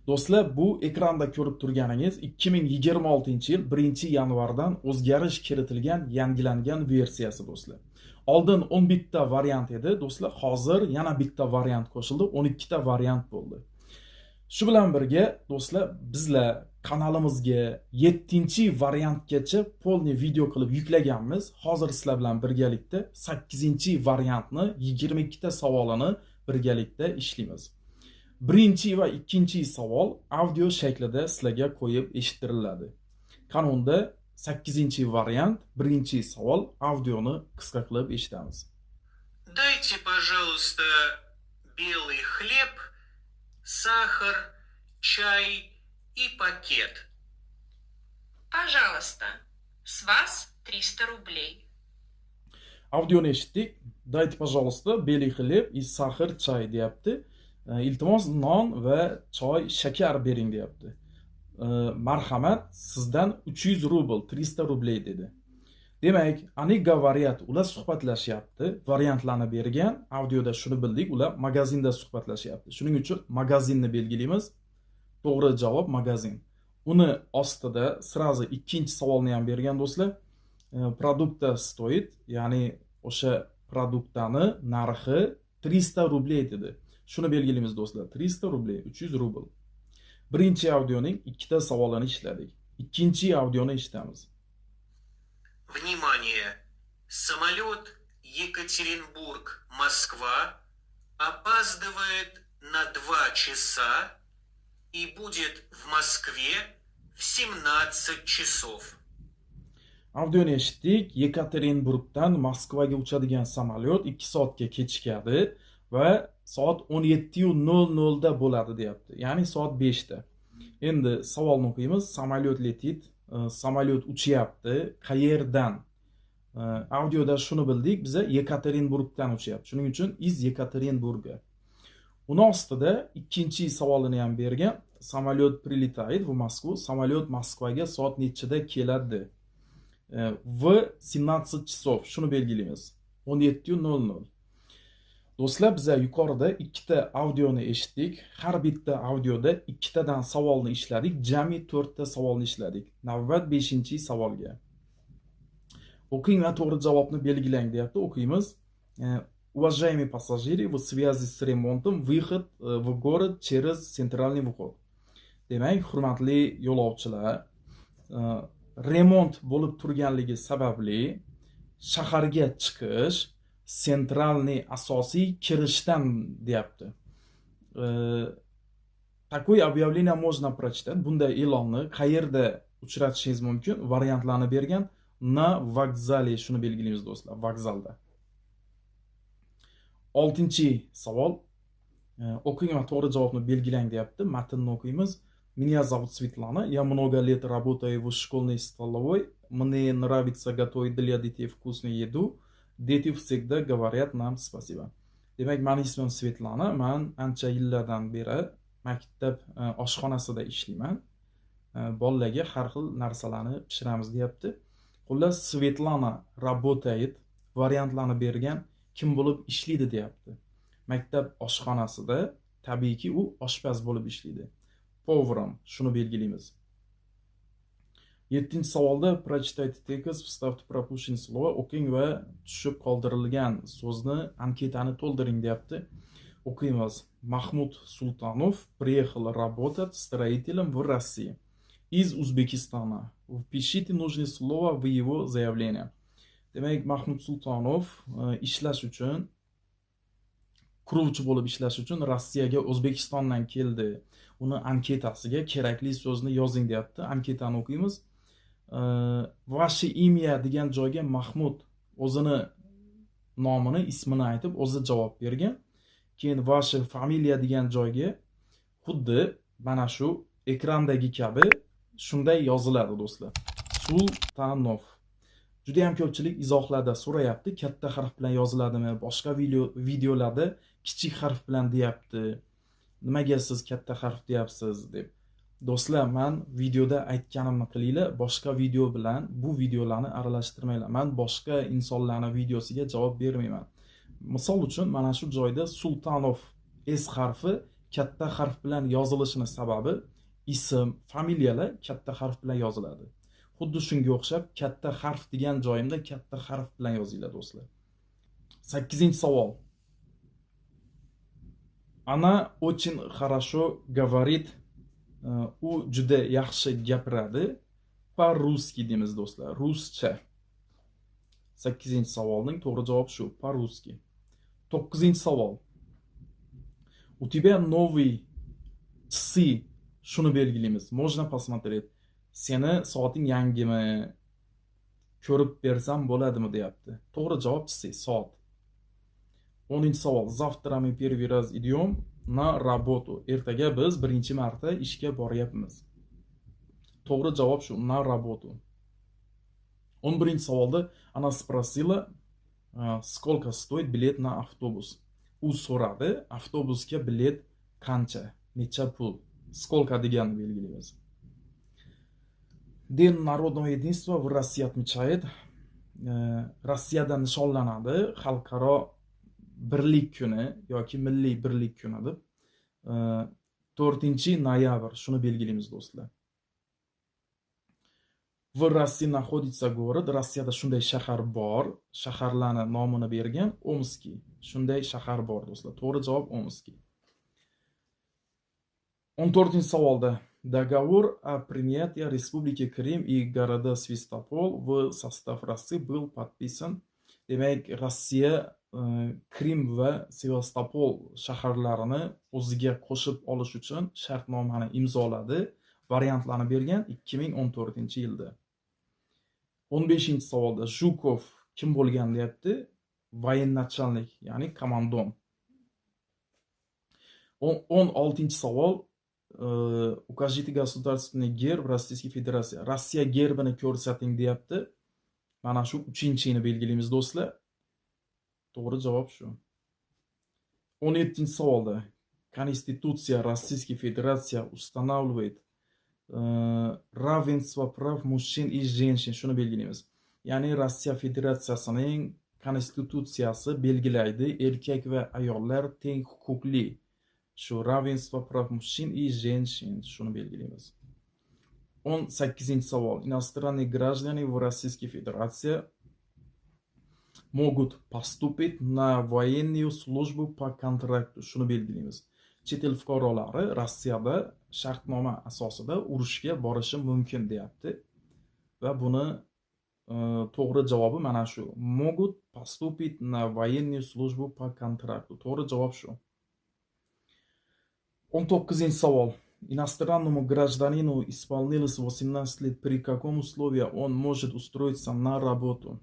Do'stlar, bu ekranda ko'rib turganingiz 2026-yil 1 yanvardan o'zgarish kiritilgan, yangilangan versiyasi, do'stlar. Oldin 11 ta variant edi, do'stlar, hozir yana bitta variant qo'shildi, 12 ta variant bo'ldi. Shu bilan birga, do'stlar, bizlar kanalimizga 7 variantgacha полный video qilib yuklaganmiz. Hozir sizlar bilan birgalikda 8 variantni 22 ta savolini birgalikda ishlaymiz. Birinchi va ikkinchi savol audio shaklida sizlarga qo'yib eshittiriladi. Qani unda 8 variant, birinchi savol, audioni qisqa qilib eshitamiz. Дайте, пожалуйста, белый хлеб, сахар, чай и пакет. Пожалуйста, с вас 300 рублей. Audioni eshitdik. "Дайте, пожалуйста, белый хлеб и сахар, чай" deyapti. Iltimos, non va choy, shakar bering deyapti. Marhamat, sizdan 300 rubl, 300 рублей dedi. Demak, они говорят, ular suhbatlashyapti. Variantlarni bergan. Audioda shuni bildik, ular magazinda suhbatlashyapti. Shuning uchun magazinni belgilaymiz. To'g'ri javob магазин. Uni ostida сразу ikkinchi savolni ham bergan, do'stlar. Продукта стоит, ya'ni o'sha produktani narxi 300 рублей dedi. Shuni belgilaymiz, do'stlar. 300 рублей, 300 rubl. Birinchi audioning ikkita savolini ishladik. Ikkinchi audioni eshitamiz. Внимание! Самолет Екатеринбург-Москва опаздывает на 2 часа и будет в Москве в 17 часов. Audioni eshitdik. Yekaterinburgdan Moskvaga uchadigan samolyot 2 soatga kechikadi va soat 17:00 da bo'ladi deyapti. Ya'ni soat 5 da. Endi savolni o'qiymiz. Самолет летит, samolyot uchyapti. Qayerdan? Audioda shuni bildik, biza Yekaterinburgdan uchyapti. Shuning uchun из Екатеринбурга. Uni ostida ikkinchi savolini ham bergan. Самолет прилетает в Москву. Samolyot Moskvaga soat nechida keladi? В 17 часов. Shuni belgilaymiz. 17:00. Do'stlar, biza yuqorida ikkita audioni eshitdik. Har bitta audioda ikkitadan savolni ishladik. Jami to'rtta savolni ishladik. Navbat 5-savolga. O'qing va to'g'ri javobni belgilang deyapti. O'qiymiz. Уважаемые пассажиры, в связи с ремонтом выход в город через центральный выход. Demak, hurmatli yo'lovchilar, remont bo'lib turganligi sababli shaharga chiqish центральный, asosiy kirishdan deyapti. Такое объявление можно прочитать. Bunday e'lonni qayerda uchratishingiz mumkin? Variantlarni bergan. На вокзале, shuni belgilaymiz, do'stlar, vokzalda. Oltinchi savol. O'qing va to'g'ri javobni belgilang deyapti. Matnni o'qiymiz. Меня зовут Светлана. Я много лет работаю в школьной столовой. Мне нравится готовить для детей вкусную еду. Дети всегда говорят нам спасибо. Demak, mani ismim Svetlana. Man ancha yillardan beri maktab oshxonasida ishlayman. Bolalarga har xil narsalarni pishiramiz deyapti. Xullas, Svetlana работает, variantlarni bergan, kim bo'lib ishlaydi deyapti. Maktab oshxonasida, tabiiyki, u oshpaz bo'lib ishlaydi. Поваром, shuni belgilaymiz. Yettinchi savolda "Прочитайте текст, вставьте пропущенные слова", o'qing va tushib qoldirilgan so'zni anketani to'ldiring deyapti. O'qiymiz. Махмуд Султанов приехал работать строителем в Россию из Узбекистана. Впишите нужное слово в его заявление. Demak, Mahmud Sultonov ishlash uchun, quruvchi bo'lib ishlash uchun Rossiyaga O'zbekistondan keldi. Uni anketasiga kerakli so'zni yozing deyapti. Anketani o'qiymiz. "Ваше имя" degan joyga Mahmud o'zini nomini, ismini aytib, o'zi javob bergan. Keyin "Ваша фамилия" degan joyga xuddi mana shu ekrandagi kabi shunday yoziladi, do'stlar. Sultanov. Juda ham ko'pchilik izohlarda so'rayapti, katta harf bilan yoziladimi? Boshqa videolarda kichik harf bilan deyapti. Nimaga siz katta harf deyapsiz deb. Do'stlar, man videoda aytganimni qilinglar, boshqa video bilan bu videolarni aralashtirmanglar. Man boshqa insonlarning videosiga javob bermayman. Misol uchun, mana shu joyda Sultanov S harfi katta harf bilan yozilgan. Katta harf bilan yozilishini sababi, ism, familiyalar katta harf bilan yoziladi. Xuddi shunga o'xshab katta harf degan joyimda katta harf bilan yozinglar, do'stlar. 8-savol. Она очень хорошо говорит. U juda yaxshi gapiradi. По-русски deymiz, do'stlar, ruscha. 8-savolning to'g'ri javobi shu, по-русски. 9-savol. У тебя новый часы. Shuni belgilaymiz. Можно посмотреть? Seni soating yangimi? Ko'rib bersam bo'ladimi, deyapti. To'g'ri javob часы, soat. 10-savol. Завтра мы первый раз идем на работу. Ertaga biz birinchi marta ishga boryapmiz. To'g'ri javob shu, на работу. 11-savolda она спросила, сколько стоит билет на автобус. U so'radi, avtobusga bilet qancha, necha pul? Сколько deganni belgilaymiz. День народного единства в России отмечает. Rossiyada nishonlanadi xalqaro birlik kuni yoki milliy birlik kuni deb. 4 noyabr, shuni belgilaymiz, do'stlar. В России находится город. Rossiyada shunday shahar bor. Shaharlarni nomini bergan, Omskiy. Shunday shahar bor, do'stlar. To'g'ri javob Omskiy. 14-savolda договор о принятии Республики Крым и города Севастополь в состав России был подписан. Demak, Rossiya Krim va Sevastopol shaharlarini o'ziga qo'shib olish uchun shartnomani imzoladi. Variantlarni bergan, 2014-yilda. 15-savolda Jukov kim bo'lgan, deyapti. Военачальник, ya'ni командарм. 16-savol. Укажите государственный герб Российской Федерации. Rossiya gerbini ko'rsating, deyapti. Mana shu uchinchini belgilaymiz, do'stlar. To'g'ri javob shu. 17-savolda Конституция Российской Федерации устанавливает равенство прав мужчин и женщин. Shuni belgilaymiz. Ya'ni Rossiya Federatsiyasining konstitutsiyasi belgilaydi, erkak va ayollar teng huquqli. Shu равенство прав мужчин и женщин, shuni belgilaymiz. 18-savol. Иностранные граждане в Российской Федерации могут поступить на военную службу по контракту. Shuni belgilaymiz. Chet el fuqarolari Rossiyada shartnoma asosida urushga borishi mumkin, deyapti. Va buni to'g'ri javobi mana shu. Могут поступить на военную службу по контракту. To'g'ri javob shu. 19-savol. Иностранному гражданину исполнилось 18 лет. При каком условии он может устроиться на работу?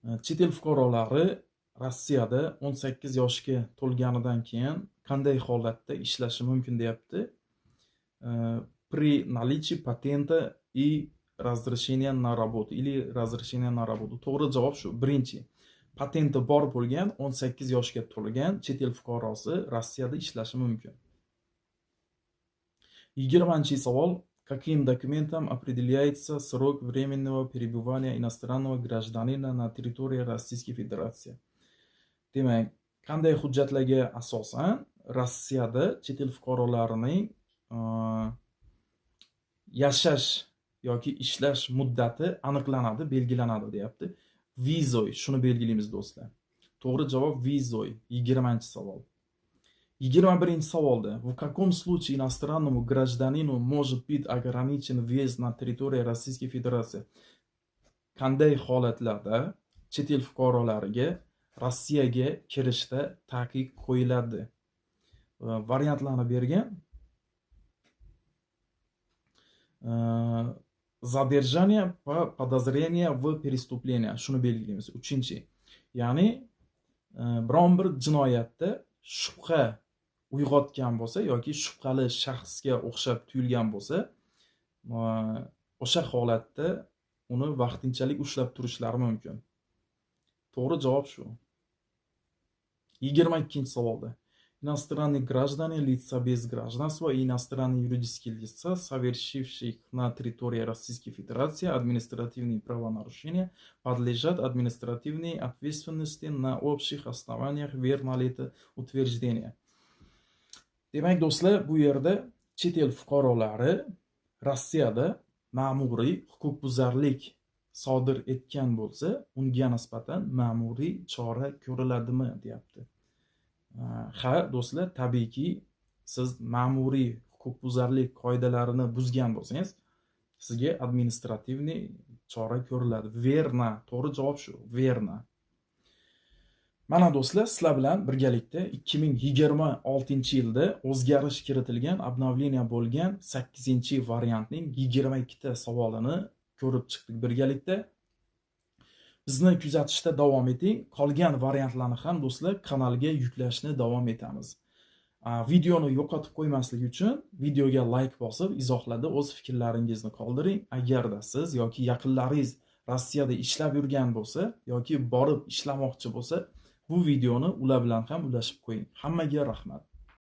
Chet el fuqarolari Rossiyada 18 yoshga to'lganidan keyin qanday holatda ishlashi mumkin, deyapti. При наличии патента и разрешения на работу или разрешение на работу. To'g'ri javob shu. Birinchi. Patenti bor bo'lgan, 18 yoshga to'lgan chet el fuqarosi Rossiyada ishlashi mumkin. 20-savol. Каким документом определяется срок временного пребывания иностранного гражданина на территории Российской Федерации? Demak, qanday hujjatlarga asosan Rossiyada chet el fuqarolarining yashash yoki ishlash muddati aniqlanadi, belgilanadi, deyapti. Визой, shuni belgilaymiz, do'stlar. To'g'ri javob визой, 20-savol. 21-savolda в каком случае иностранному гражданину может быть ограничен въезд на территорию Российской Федерации? Qanday holatlarda chet el fuqarolariga Rossiyaga kirishda taqiq qo'yiladi? Variantlarni bergan. Задержание по подозрению в преступлении. Shuni belgilaymiz. Uchinchi. Ya'ni biron bir jinoyatda shubha uyg'otgan bo'lsa yoki shubhali shaxsga o'xshab tuyulgan bo'lsa, o'sha holatda uni vaqtinchalik ushlab turishlari mumkin. To'g'ri javob shu. 22-savolda иностранные граждане, лица без гражданства и иностранные юридические лица, совершивших на территории Российской Федерации административные правонарушения, подлежат административной ответственности на общих основаниях. Верно ли это утверждение? Demak, do'stlar, bu yerda chet el fuqarolari Rossiyada ma'muriy huquqbuzarlik sodir etgan bo'lsa, unga nisbatan ma'muriy chora ko'riladimi, deyapti. Ha, do'stlar, tabiiyki, siz ma'muriy huquqbuzarlik qoidalarini buzgan bo'lsangiz, sizga административный chora ko'riladi. Верно, to'g'ri javob shu, верно. Mana, do'stlar, sizlar bilan birgalikda 2026-yilda o'zgarish kiritilgan, обновление bo'lgan 8-variantning 22 ta savolini ko'rib chiqdik birgalikda. Bizni kuzatishda davom eting. Qolgan variantlarni ham, do'stlar, kanalga yuklashni davom etamiz. Videoni yo'qotib qo'ymaslik uchun videoga layk bosib, izohlarda o'z fikrlaringizni qoldiring. Agarda siz yoki yaqinlaringiz Rossiyada ishlab yurgan bo'lsa yoki borib ishlamoqchi bo'lsa, bu videoni ular bilan ham ulashib qo'ying. Hammaga rahmat.